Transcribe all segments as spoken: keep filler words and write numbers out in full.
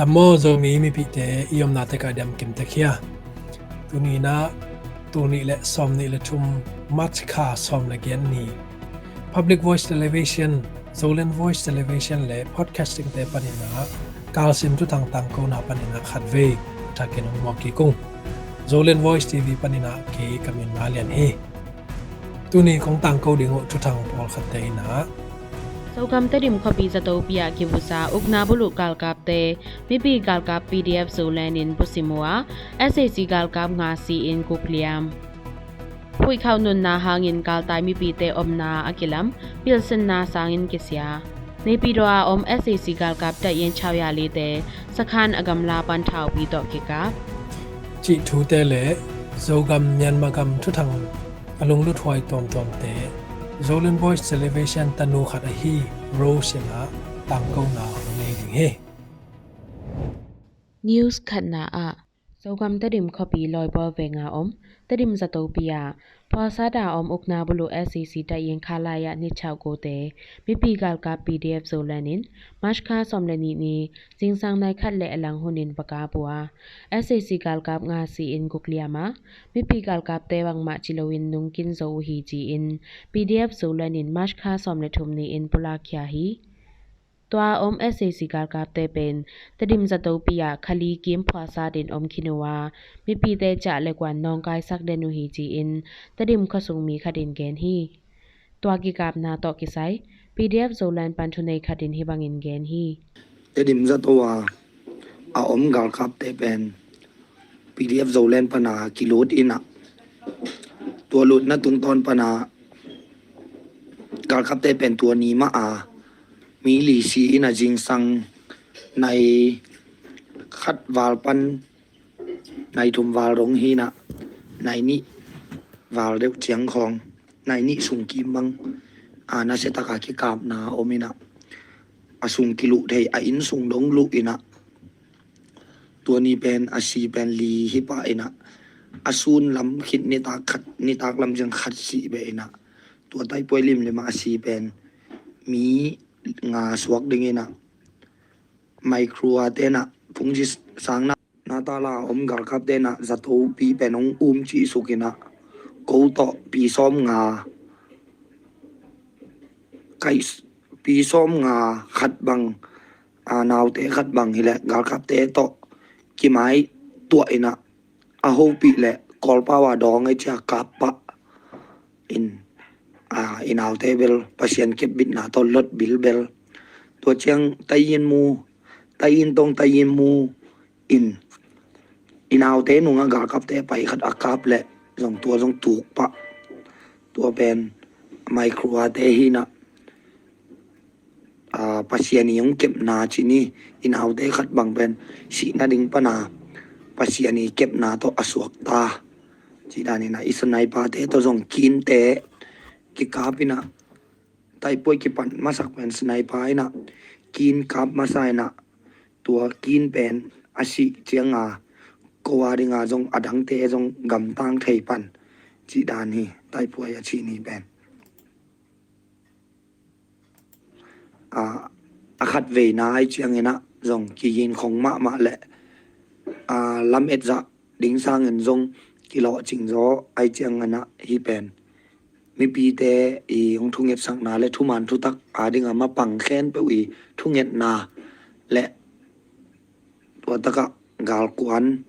Lam maw Zomi mipite, i omna tek ah diam kim tek hia? Tuni in ah, tul nih le sawm nih le thum, March kha sawm le giat ni, Public Voice Television, Zoland Voice Television le podcasting te panin ah kalsim thuthang tangkona panin ah khatvei thakin hong muak kik ung. Zoland Voice T V panin ah kei ka min Mah Lian hi. Tuni kong tangko ding uh thuthang pawlkhatte in ah, Zogam Tedim khuapi Zatopi ah kivutsa ukna buluh galkapte mipi galkap P D F Zoland in pusim uh a, S A C galkap nga si-in guk liam. Huih khauh nunna hangin galtai mipite omna a kilam, pilsinna sangin kisia. Naypyidaw a om S A C galkap Tayin Chaoyalite sakhan a gamla pan thaupi tawh kikap, cih thute le Zogam Myanmar gam thuthang a lungluthuai tuamtuamte Zoland Voice Television tanu khat ahi Rose in ah tangkona hong nei ding hi. News khatna ah, Zogam Tedim khuapi Lawibawl venga om Tedim Zatopi ah phualsat a om ukna buluh S A C Tayin khalai ah nitchauh gote mipi galkap P D F Zoland in March kha sawm le nih ni zingsang nai khat le a lang hunin va kap uh a, S A C galkap nga si-in guk liam a, mipi galkapte bangmah ci loin nungkin zo uh hi ci-in P D F Zoland in March kha sawm le thum ni-in pulakkhia hi. Tua om S A C galkapte pen Tedim Zatopi ah khali kim phualsat in om khin uh a, mipite ciah le kuan nawngkaisak den uh hi ci-in Tedim khuasung mi khat in gen hi. Tua kikapna tawh kisai P D F Zoland pan thunei khat in hih bangin gen hi. Tedim Zato a a om galkapte pen P D F Zoland pana kilut in ah, tua lutna tungtawn pana galkapte pen tua ni mah a mi li si in ah zingsang nai khat val pan nai thum val dong hi in ah, nai nih val deuh ciang khawng, nai nih sung kim bang a nasia taka kikapna om in ah, a sung kiluh thei a inn sung dong luh in ah, tua ni pen a si pen li hi pah in ah, a sun lam khit nitak khat, nitak lam ciang khat sih beh in ah, tua taipuai limlim ah a si pen mi nga suak ding in ah, Micro a te in ah phungzi sangna Natala a om galkapte in ah Zatopi pen hong um cih suk in ah, ko tawh pi sawm nga, kaih pi sawm nga khat bang, a naute khat bang hileh galkapte tawh kimai tuah in ah, a hopih le Kawlpau a dawng ei cia kap pah in, a i naute bel Pasian kepbitna tawh lot bilbel. Tua ciang Tayin mu, Tayin tong Tayin mu in, i naute nungah galkapte pai khat a kap leh zong tua zong tuk pah. Tua pen Micro a te hi in ah, a Pasian i hong kepna ci ni, i naute khat bang pen sihna ding pana Pasian i kepna tawh a suak ta. Ci dan in ah i sniper te tawh zong kinte kikap in ah, taipuai kipan masak pen sniper in ah kin kap masa in ah, tua kin pen a sih ciang a ko a ding a zong a dangte zong gamtang thei pan ci dan hi, taipuai a ci ni pen. A, a khat veina ai ciang in ah zong kihin khong mahmah le, a, lam et zah ding sangin zong kilawhcing zaw ai ciang in ah hih pen mipite i hong thungetsakna le thuman thutak a ding a mapang khempeuh i thungetna le tua takah galkuan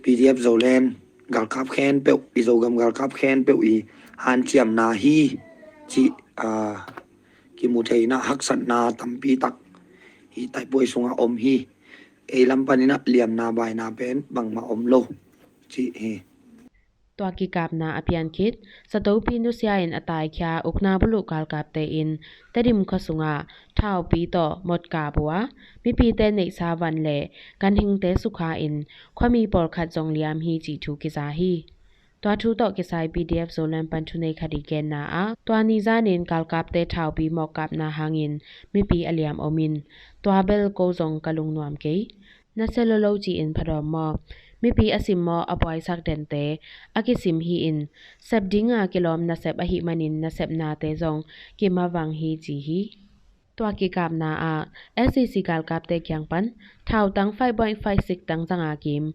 P D F Zoland galkap khempeuh, i Zogam galkap khempeuh i hanciamna hi cih, a, kimu thei in ah haksatna tampi tak hih taipuai sungah om hi. Ei lam pan in ah liamna baina pen bangmah om lo cih hi. Tua kikapna a piankhit, Zatopi nusia in a taikhia ukna buluh galkapte in Tedim khua sungah thaupi tawh mawt kap uh a, mipite neihsa van le ganhingte sukha in khuami pawlkhat zong liam hi cih thu kiza hi. Tua thu tawh kisai P D F Zoland pan thunei khat i genna ah, tua ni zanin galkapte thaupi mawkkapna hangin mipi a liam om in, tua bel ko zong ka lungnuam kei. Nasia lolo ci-in phadawm maw? Mipi a simmawh a buaisak dente a kisim hi-in, sep dinga kilawm nasep ahih manin nasepnate zong kimavang hi ci hi. Tua kikapna ah S A C galkapte kiang pan thautang five point five six tang zanga kim,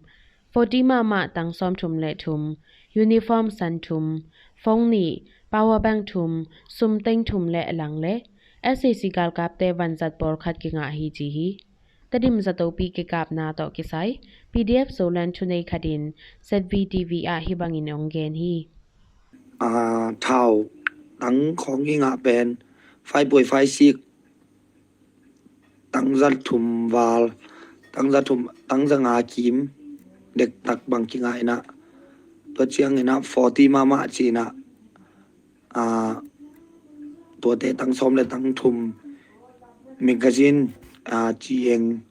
forty mahmah tang sawmthum le thum, uniform san thum, phone nih, power bank thum, sum teng thum le a lang le S A C galkapte vanzat pawlkhat kingah hi ci hi. Tedim zatopi kikapna tawh kisai P D F Zoland thunei khatin Z V T V ah hih bangin hong gen hi. Aa, thautang khawng kingah pen five point five six tang za thum val, tang za thum, tang zanga kim dektak bang kingah inah, tua cianginah forty mahmah cinah, aa, tuate tang sawm le tang thum, magazine, aa, cieng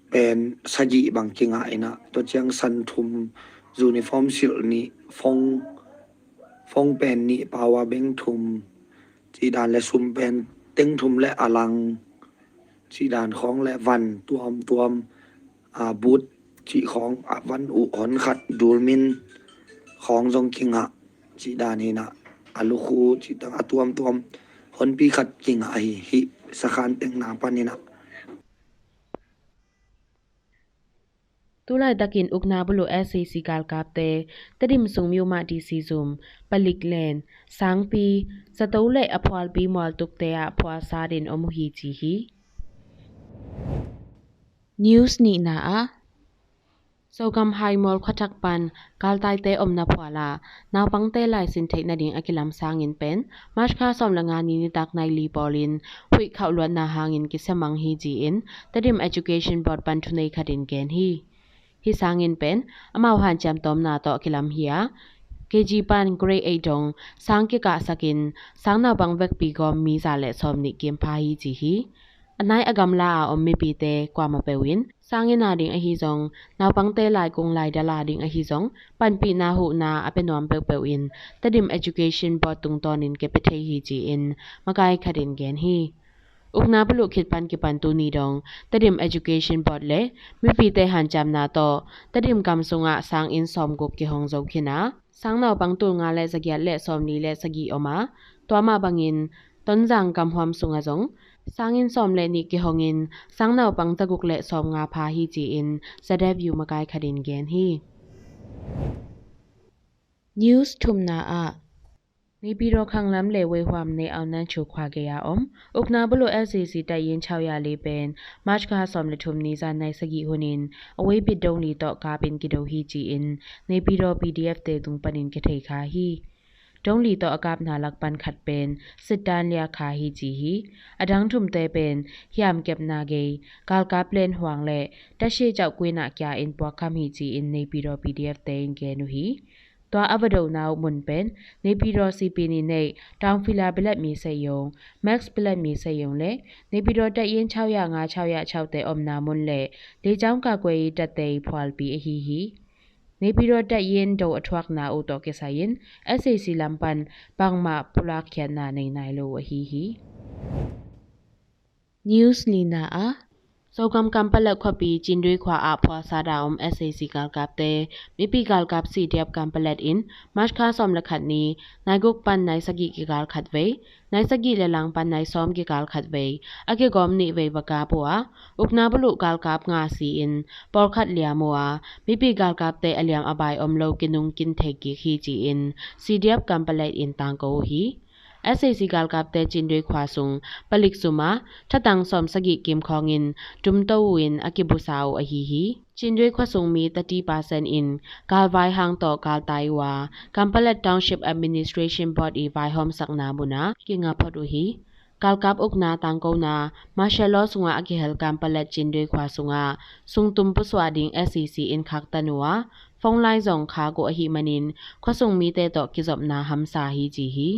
pen sagih bang kingah inah, tua ciang san thum, uniform silh nih, phone, phone pen nih, power bank thum, cih dan le sum pen teng thum le a lang cih dan khawng le van tuamtuam, aa, boot cih khawng, a van uh hon khat dulmin khawng zong kingah cih dan hinah, a lukhu cih tang a tuamtuam honpi khat kingah ahi hi. Sakhan tengna paninah Tulaitakin ukna bulu S A C galkapte Tedim sung miumah D C zum, palik len, sangpi, zato le a phualpi mualtukte ah phualsatin om uh hi ci hi. News nihna ah Zogam Haimual khuathak pan galtaite omna phualah naupangte laisin theih nading a kilam sangin pen March kha sawm le nga ni nitak nai li pawlin huih khauhluatna hangin kisiamang hi ci-in Tedim Education Board pan thunei khatin gen hi. Hih sangin pen amau hanciam tawmna tawh kilam hi a, K G pan grade eight dong sang kikahsakin sang naupang vekpi gawm mi za le sawm nih kimpha hi ci hi. A nai a gamla a om mipite kuamah peuh in sangin a ding ahi zong, naupangte laikung laidala ding ahi zong, panpihna huhna a pia nuam peuhpeuh in Tedim Education Board tungtawnin kepia thei hi ci-in makai khatin gen hi. Ukna buluh khit pan kipan tuni dong Tedim Education Board le mipite hanciamna tawh Tedim gam sungah sangin sawmguk kihong zo khin a, sang naupang tul nga le zagiat le sawmli le sagih om a, tua mah bangin Tonzang gamhuam sungah zong sangin sawm le nih kihongin sang naupang zaguk le sawmnga pha hi ci-in Zadev yu makai khatin gen hi. News thumna ah Naypyidaw khanglam le veihuam nei aunan chu khua gei a om ukna buluh S A C tayin chauya li pen March kha sawm le thum ni zan nai sagih hunin a veipit dongli tawh kapin kido hi ci-in Naypyidaw P D F te tung panin kithei kha hi. Dongli tawh a kapna lak pan khat pen Sitan Lia kha hi ci hi. A dang thumte pen hiam kepna gei, galkap len huang le tashi cauh kuina kia in puakkham hi ci-in Naypyidaw P D F te in gen uh hi. Tua a va dona uh mun pen Naypyidaw C P ni neih Tangfila bilet mi seiyong, Max bilet mi seiyong le Naypyidaw tayin chauya nga chauya chaute omna mun le Leicaung kakuei tatei phualpi ahi hi. Naypyidaw tayin do a thuakna uh tawh kisai-in S A C lam pan bangmah pulakkhiatna nei nai lo uh ahi hi. News lina ah Zogam Kanpalet khuapi Cindui khua ah phualsat a om S A C galkapte mipi galkap C D F Kanpalet in March kha sawm le khat ni nai guk pan nai sagih kigal khat vei, nai sagih le lang pan nai sawm kigal khat vei a kigawm nih vei va kap uh a, ukna buluh galkap nga si-in pawlkhat liam uh a, mipi galkapte a liam a bai om lo kinung kin thei kik hi ci-in C D F Kanpalet in tangko uh hi. S A C galkapte Cindui khua sung palik sum ah thatang sawm sagih kim khawngin tumto uh in a kibusa uh ahi hi. Cindui khua sung mi thirty percent in galvai hang tawh galtai uh a, Kanpalet Township Administration Board i vaihawmsakna mun ah kinga phot uh hi. Galkap ukna tangkona martial law sungah a kihel Kanpalet Cindui khua sungah sungtum pusuah ding S A C in khaktan uh a, phone line zong khak uh ahih manin khuasung mite tawh kizopna hamsa hi ci hi.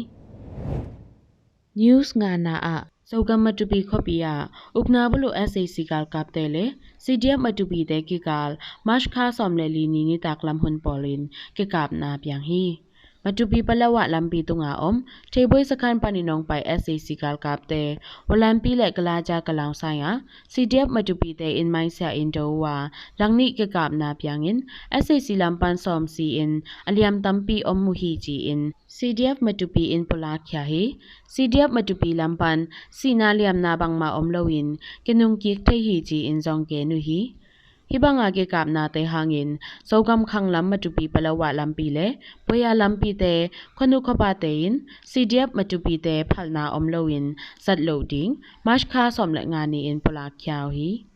News ngana ah Zogam Matupi khuapi ah ukna buluh S A C galkapte le C D F Matupite kikal March kha sawm le li ni nitak lam hun pawlin kikapna piang hi. Matupi Palawa lampi tunga om Theiboi sakhan panin hong pai S A C galkapte Walampi le Kalaja Kalausai a C D F Matupite in mainsia in do uh a, langnih kikapna piangin S A C lam pan sawm si in a liam tampi om uh hi ci-in C D F Matupi in pulakkhia hi. C D F Matupi lam pan sihna liamna bangmah om loin kinungkik thei hi ci-in zong gen uh hi. Hih banga kikapnate hangin Zogam khanglam Matupi Palawa lampi le Poya lampite khuanu khuapate in C D F Matupite phalna om loin zat loh ding March kha sawm le nga ni-in pulakkhia uh hi.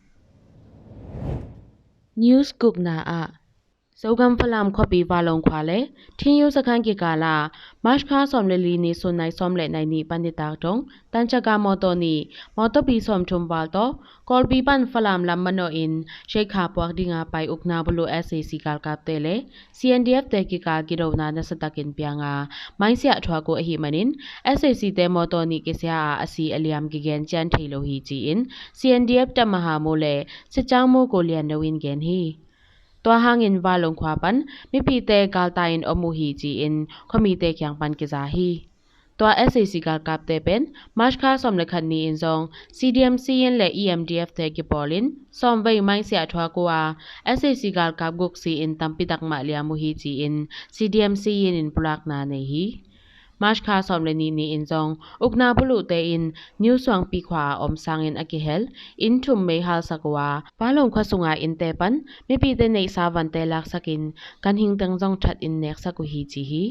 News gukna ah Zogam Falam khuapi Valong khua le Thinyu sakhan kikala March kha sawm le li ni sun nai sawm le nai nih pan nitak dong tanchaka mawtaw nih mawtawpi sawmthum val tawh Kawlpi pan Falam lam manawhin Sheikha puak dinga pai ukna bulu S A C galkapte le C N D F te kikal kidona nasatakin pianga mainsiah thuak uh ahih manin S A C te mawtaw nih kisia a a si a liam kigen cian thei lo hi ci-in C N D F tamaha mu le sicang mu ko lian loin gen hi. Tua hangin Valong khua pan mipite galta in om uh hi ci-in khuamite kiang pan kiza hi. Tua S A C galkapte pen March kha sawm le khat ni-in zong C D M C in le E M D F te kipawlin sawmvei mainsiah thuak uh a S A C galkap guk si in tampi takmah liam uh hi ci-in C D M C in in pulakna nei hi. March kha sawm le nih ni-in zong ukna buluhte in New Suangpi khua a om sangin a kihel inn thum mei halsak uh a Valong khua sunga innte pan mipite neihsa vante laksakin kan hingteng zong that in neksak uh hi ci hi.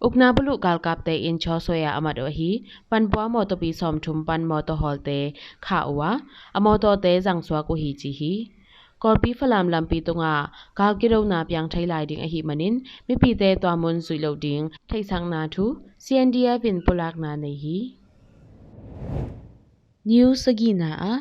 Ukna buluh galkapte in chawsuai a amat uh ahi panpua mawtawpi sawmthum pan mawtaw hawlte khah uh a a mawtawte zangsuak uh hi ci hi. Kawlpi Falam lampi tunga kal kidona piang thei lai ding ahih manin mipite tua mun zuih loh ding theihsakna thu C N D F in pulakna nei hi. News sagihna ah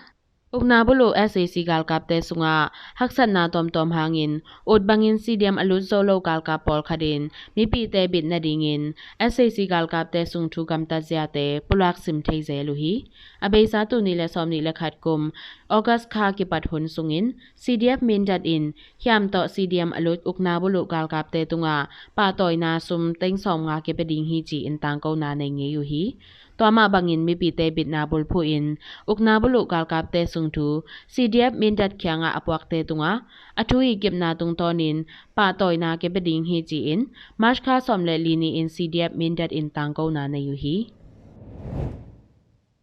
ukna buluh S A C galkapte sungah haksatna tawmtawm hangin ut bangin C D M a lut zo lo galkap pawlkhat in mipite bit nadingin S A C galkapte sung thu gamtat ziate pulak sim thei zel uh hi. A beisa tuni le sawmnih le khat kum August kha kipat hun sungin C D F Mindat in hiam tawh C D M a lut ukna buluh galkapte tungah pahtawina sum teng sawmnga kipia ding hi ci-in tangkona nei ngei uh hi. Tua mah bangin mipite bitna bulphuh in ukna buluh galkapte sung thu C D F Mindat kiangah a puakte tungah a thu i kipna tungtawnin pahtawina kipia ding hi ci-in March kha sawm le li ni-in C D F Mindat in tangkona nei uh hi.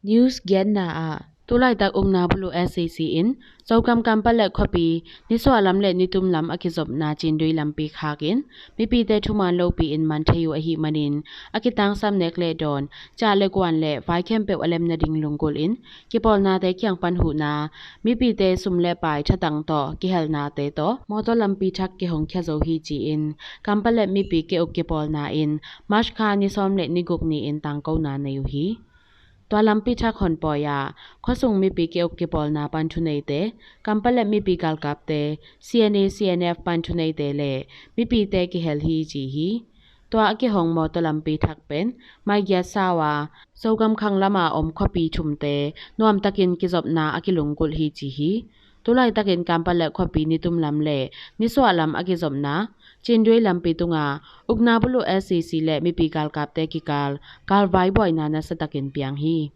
News giatna ah tulaitak ukna buluh S A C in Zogam Kampalet khuapi nisuah lam le nitum lam a kizopna Cindui lampi khakin mipite thuman lopi in man thei uh ahih manin a kitangsam nek le dawn, ciah le kuan le vai khempeuh a lem nading lunggulh in kipawlnate kiang pan huhna mipite sum le pai thatang tawh kihelnate tawh mawtaw lampi thak kihong khia zo hi ci-in Kampalet mipi ke-uk kipawlna in March kha ni sawm le ni guk ni-in tangkona nei uh hi. Tua lampi thak honpawi ah khuasung mipi ke-uk kipawlna pan thuneite, Kampalet mipi galkapte, C N A C N F pan thuneite le mipite kihel hi ci hi. Tua a kihong mawtaw lampi thak pen maigiat sau a Zogam khanglam a om khuapi thumte nuamtakin kizopna a kilunggulh hi ci hi. Tulaitakin Kampalet khuapi nitum lam le nisuah lam a kizopna Cindui lampi tunga ukna buluh S A C le mipi galkapte kikal galvai buaina nasatakin piang hi.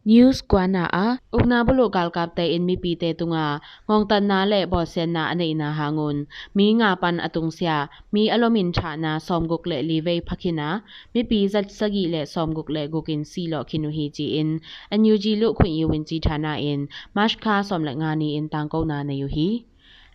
News kuana ah ukna buluh galkapte in mipite tunga ngongtatna le bawlsiatna a neihna hangun mi nga pan a tungsia mi a lomin thahna sawmguk le li vei phakhin a mipi zat sagih le sawmguk le gukin sihlawh khin uh hi ci-in N U G luh khuih i win ci thana in March kha sawm le nga ni-in tangkona nei uh hi.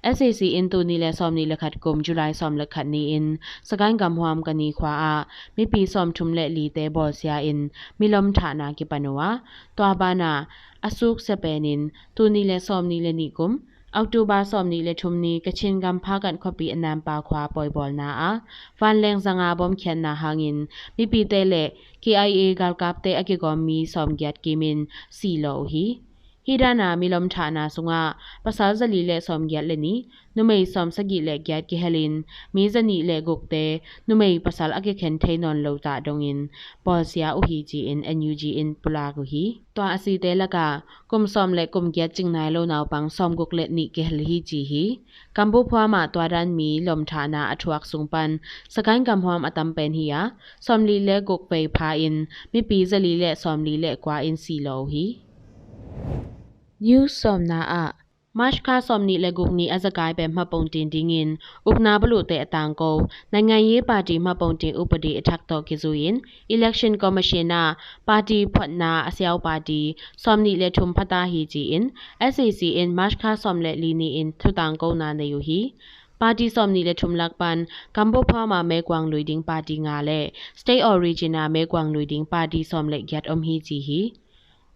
S A C in tuni le sawmni le khat kum July sawm le khat ni-in Sagaing gam Huamkani khua ah mipi sawmthum le lite bawlsia in milom thahna kipan uh a, tua banah a suk sia penin tuni le sawmni le nih kum October sawmni le thum ni Kachin gam Phakan khuapi a nampa khua pawibawlna ah vanleng zanga bawmkhiatna hangin mipite le K I A galkapte a kigawm mi sawmgiat kimin sihlawh uh hi. Hih dana mi lom thahna sungah pasal zali le sawmgiat le nih, numei sawmsagih le giat kihelin, mi zanih le gukte numei pasal a kikhen thei nawn lo ta dongin bawlsia uh hi ci-in N U G in pulak uh hi. Tua a site lakah kum sawm le kum giat cing nai lo naupang sawmguk le nih kihel hi ci hi. Kambu phuamah tua dan mi lom thahna a thuak sung pan Sagaing gamhuam a tam pen hi a, sawmli le guk vei pha in mipi zali le sawmli le kua in si lo uh hi. News sawmna ah, March kha sawmnih le guk ni a zakai pen hmapongtin dingin ukna buluhte a tangko, naingan ye party hmapongtin upadi a thak tawh kizui-in Election Commission ah party phuatna a siau party sawmnih le thum phata hi ci-in S A C in March kha sawm le li ni-in thutangkona nei uh hi. Party sawmnih le thum lak pan Kambu phuama mekuang lui ding party nga le State Origin a mekuang lui ding party sawm le giat om hi ci hi.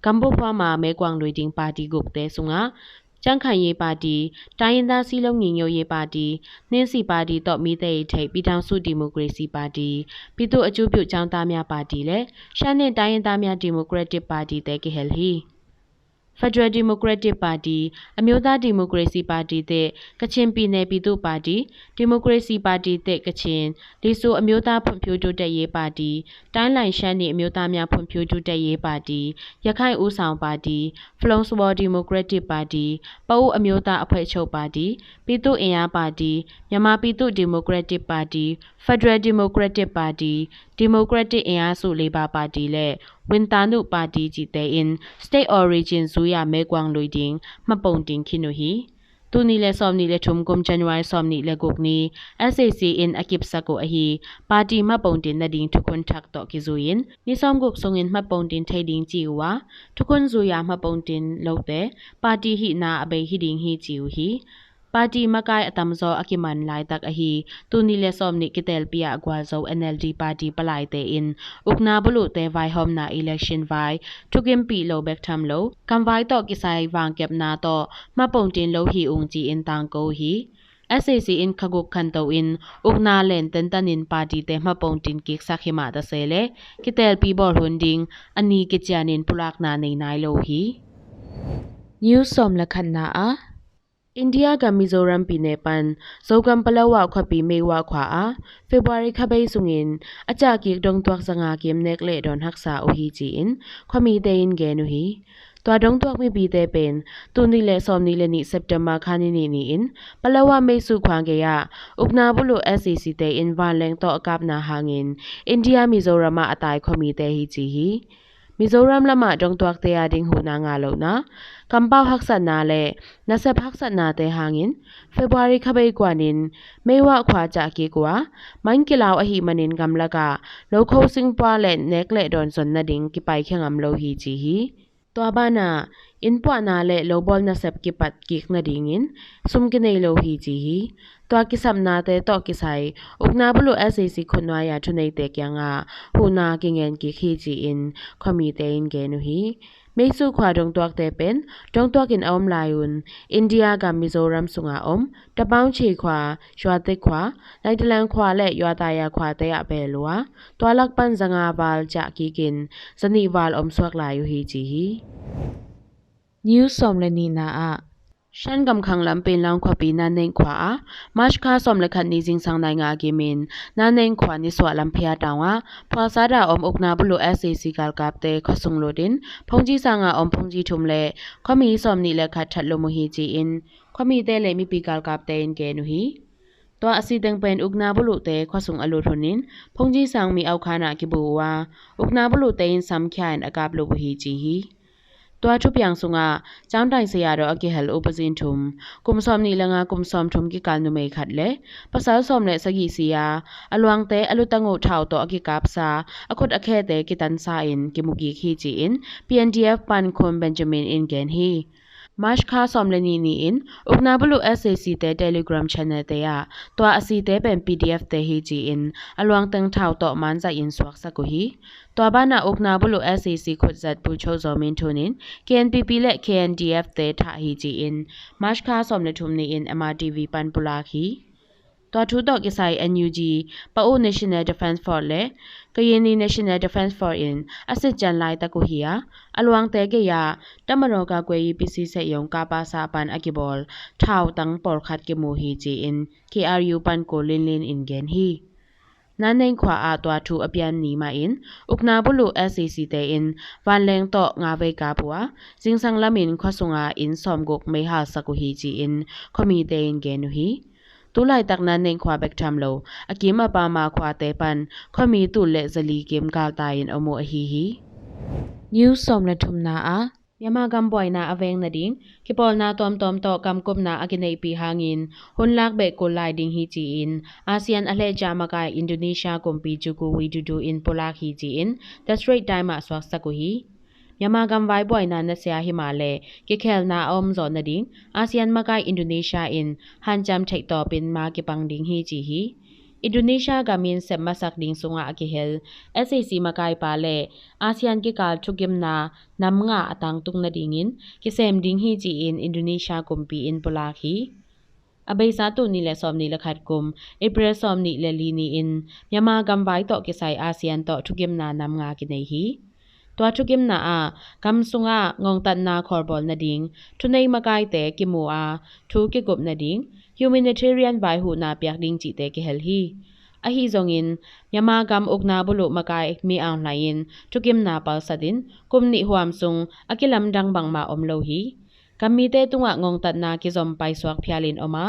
Kambu phuama mekuang lui ding party gukte sungah Jangkhan Ye Party, Tayinda Silong Ngingyo Ye Party, Ninsi Party tawh mite i theih Pidangsu Democracy Party, Pitu Acupiu Changtamya Party le Shanne Tayinda Mya Democratic Party te kihel hi. Federal Democratic Party, Amyota Democracy Party te Kachin Pine Pitu Party, Democracy Party te Kachin, Lisu Amyota Phunphiu Dutaye Party, Tainlai Shanne Amyota Mya Phunphiu Dutaye Party, Yakhai Usang Party, Flong Swo Democratic Party, Pau Amyota Aphoicho Party, Pitu Enya Party, Myanmar Pitu Democratic Party, Federal Democratic Party, Democratic Enya Su Labour Party le Wintanu Party cite in State Origin zuia mekuang lui ding hmapongtin khin uh hi. Tuni le sawmnih le thum kum January sawmnih le guk ni S A C in a kipsak uh ahi party hmapongtin nading thukhun thak tawh kizui-in ni sawmguk sungin hmapongtin thei ding ci uh a, thukhun zuia hmapongtin lote party hihna a bei hi ding hi ci uh hi. Party makai a tamzaw a kiman laitak ahi tuni le sawmnih kitelpi ah gualzo N L D party palaite in ukna buluhte vaihawmna election vai thukimpih lo bek tham lo, kamvai tawh kisai vangkepna tawh hmapongtin lo hi ung ci-in tangko uh hi. S A C in khaguk khanto in ukna len tentanin partyte hmapongtin kiksak himah tase le kitelpi bawlhun ding a ni kicianin pulakna nei nai lo uh hi. News sawm le khatna ah, India gam Mizoram pine pan Zogam Palawa khuapi Meiwa khua ah February khabei sungin a cahkik dongtuak zanga kim nek le dawn haksa uh hi ci-in khuamite in gen uh hi. Tua dongtuak mipite pen tuni le sawmnih le nih September kha ni nih ni-in Palawa Meisu khua gei ah ukna buluh S A C te in vanleng tawh a kapna hangin India Mizoram ah a tai khuamite hi ci hi. Mizoram lamah dongtuakte a ding huhna ngah lohna, kampau haksatna le nasep haksatnate hangin February khabei kuanin Meiwa khua cahkik uh a, man kilau ahih manin gamlakah lokho singpua le nek le dawn zon nading kipaikhia ngam lo hi ci hi. Tua banah innpuahna le lobawl nasep kipat kik nadingin sum kinei lo hi ci hi. Tua kisapnate tawh kisai ukna buluh S A C khutnuai-a thuneite kiangah huhna kingen kik hi ci-in khuamite in gen uh hi. Meisu khua dongtuakte pen dongtuak in a om lai-un India gam Mizoram sunga om Tapaungche khua, Shuatik khua, Laitalang khua le Yuataya khuate ah beel uh a, tua lak pan zanga val cahkik in zanih val om suak lai uh hi ci hi. News sawm le nihna ah, Shan gam khanglam Penlang khuapi Naneng khua ah March kha sawm le khat ni zingsang nai nga a kimin Naneng khua nisuah lamphia tawng ah phualsat a om ukna buluh S A C galkapte khuasung lutin phungci sanga om phungci thum le khuami sawmnih le khat that lum uh hi ci-in khuamite le mipi galkapte in gen uh hi. Tua a si teng pen ukna buluhte khuasung a lut hunin phungci sang mi aukhan ah kibu uh a, ukna buluhte in samkhia in a kap lup uh hi ci hi. Tua thupiang sungah Cangtai saya dawh a kihel upazin thum, kum sawmnih le nga kum sawmthum kikal numei khat le pasal sawm le sagih si-a a luangte a lutang uh thau tawh a kikapsa a khut a khete kitansa in kimukik hi ci-in P N D F pan Khun Benjamin in gen hi. March kha sawm le nih ni-in ukna buluh S A C te Telegram channel te ah tua a site pen P D F te hi ci-in a luangteng thau tawh manzaih in suaksak uh hi. Tua banah ukna buluh S A C khutzat Pu Cho Zaw Min Thun in K N P P le K N D F te thah hi ci-in March kha sawm le thum ni-in M R T V pan pulak hi. Tua thu tawh kisai N U G, Pau National Defence Force le Karenni National Defence Force in a sitcian laitak uh hi a, a luangte gei-ah တပ်မတော်ကာကွယ်ရေးပစ္စည်းစက်ရုံ ကပစ pan a kibawl thautang pawlkhat kimu hi ci-in K R U pan Ko Lin Lin in gen hi. Nannein khua ah tua thu a pian ni mahin ukna buluh S A C te in vanleng tawh nga vei kap uh a, zingsang lamin khua sunga inn sawmguk mei halsak uh hi ci-in khuamite in gen uh hi. Tulaitak Nannein khua bek tham lo a kim a pama khuate pan khuami tul le zali kim galtai in om uh ahi hi. News sawm le thumna ah Myanmar gam buaina a veng nading kipawlna tuamtuam tawh kamkupna a kineihpih hangin hun lak beh kul lai ding hi ci-in ASEAN a hlecia makai Indonesia kumpi Joko Widodo in pulak hi ci-in The Straits Times ah suaksak uh hi. Myanmar gam vai buaina nasia hi mah le kikhelna a om zawh nading ASEAN makai Indonesia in hanciam theih tawpin ma kipang ding hi ci hi. Indonesia gam in sep masak ding sungah a kihel S A C makaipa le ASEAN kikal thukimna nam nga a tangtung nadingin kisem ding hi ci-in Indonesia kumpi in pulak hi. A beisa tul nih le sawmnih le khat kum April sawmnih le li ni-in Myanmar gam vai tawh kisai ASEAN tawh thukimna nam nga kinei hi. Tua thukimna ah gam sungah ngongtatna khawlbawl nading thunei makaite kimu a thu kikup nading humanitarian vai huhna piak ding cihte kihel hi. Ahi zongin Myanmar gam ukna buluh makai mi awnhlai in thukimna palsatin kum nih huam sung a kilamdang bangmah om lo hi. Gam mite tungah ngongtatna kizom paisuak phialin om a,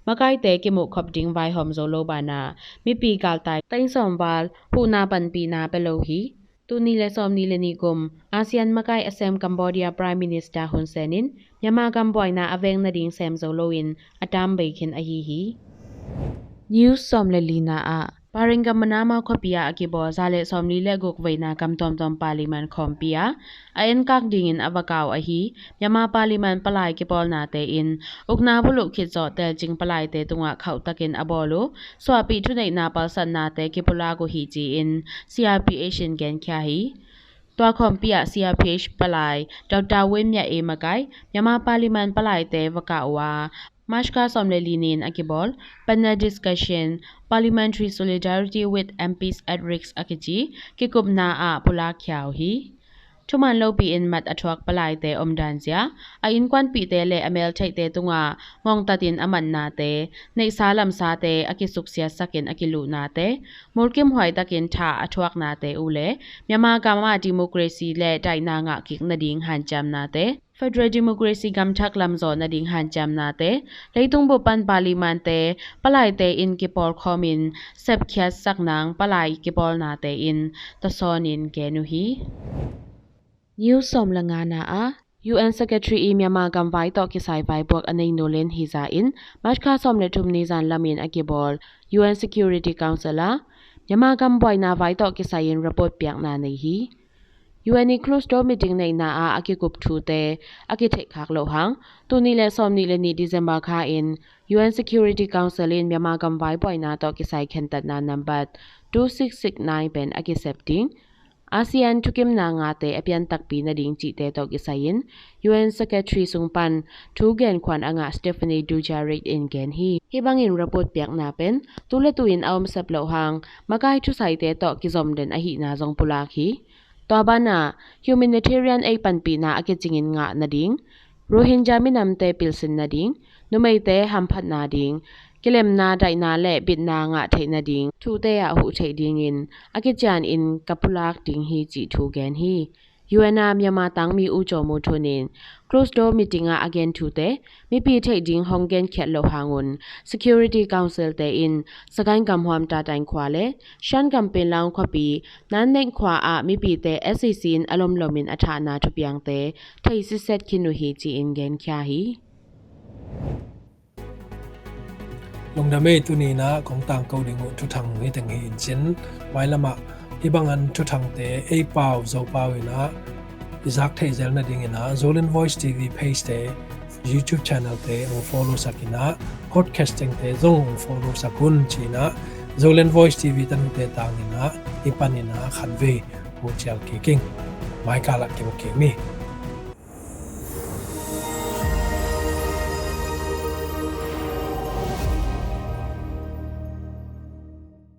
makaite kimuhkhop ding vaihawm zo lo banah mipi galtai taing sawm val huhna panpihna pe lo hi. Tul nih le sawmnih le nih kum ASEAN makai a sem Cambodia Prime Minister Hun Sen in Myanmar gam buaina a veng nading sem zo loin a tam bei khin ahi hi. News sawm le lina ah Bahrain gam Manama khuapi ah a kibawl za le sawmli le guk veina gam tuamtuam Parliament khawmpi ah a enkak dingin a va kah uh ahi Myanmar Parliament palai kipawlnate in ukna buluh khit zawh telcing palaite tungah khauhtakin a bawl uh suahpih thuneihna palsatnate kipulak uh hi ci-in C R P H in genkhia hi. Tua khawmpi ah C R P H palai Doctor Win Myat Aye makai Myanmar Parliament palaite va kah uh a, March kha sawm le li ni-in a kibawl Panel Discussion, Parliamentary Solidarity with M Ps at Risk a kici kikupna ah pulakkhia uh hi. Thuman lopi-in mat a thuak palaite omdan zia a innkuanpihte le a meltheihte tungah ngongtatin a matnate, neihsa lamsate a kisuksiatsakin a kiluhnate, mulkimhuaitakin tha a thuaknate uh le Myanmar gam ah democracy le daihna ngahkik nading hanciamnate, federal democracy gamthak lamzawh nading hanciamnate, leitung bup pan Parliamentte palaite in kipawlkhawmin sepkhiatsak nang palai kipawlnate in tasawnin gen uh hi. News sawm le ngana ah U N Secretary i Myanmar gam vai tawh kisai vaipuak a nei Nu Lin Hisa in March kha sawm le thum ni zan lamin a kibawl U N Security Council ah Myanmar gam buaina vai tawh kisai in report piakna nei hi. U N i closed door meeting neihna ah a kikup thute a kitheihkhak loh hang tul nih le sawmnih le nih December kha in U N Security Council in Myanmar gam vai buaina tawh kisai khentatna nambat two six six nine pen a kisep ding, ASEAN thukimna ngate a pian takpi nading cihte tawh kisai-in U N Secretary sung pan thu genkhuan a ngah Stephanie Dujarric in gen hi. Hih bangin report piakna pen tu le tu-in a omsep loh hang makai thusaite tawh kizom den ahihna zong pulak hi. Tua banah humanitarian aid panpihna a kicingin ngah nading, Rohingya minamte pilsin nading, numeite hamphat nading, kilemna daihna le bitna ngah theih nading thute ah huh theih dingin a kicianin ka pulak ding hi cih thu gen hi. U N ah Myanmar tangmi U Kyaw Moe Tun in closed door meeting ah a gen thute mipi theih ding hong genkhiat loh hangun Security Council te in Sagaing gam Huam Tatain khua le Shan gam Penlang khuapi Nan Nenh khua ah mipite S A C in a lomlomin a thahna thupiangte thei sitset khin uh hi ci-in genkhia hi. Lungdam ei, tuni-in ah kong tangko ding uh thuthang hi teng hi in cin, mailam ah hih bangin thuthangte ei pau Zo pau in ah i zak theih zel nadingin ah Zoland Voice T V page te, YouTube channel te hong follow sak in ah, podcasting te zong hong follow sak un ci-in ah Zoland Voice T V tanute tangin ah i panin ah khatvei hong cial kik ing. Mai kal ah kimu kik ni.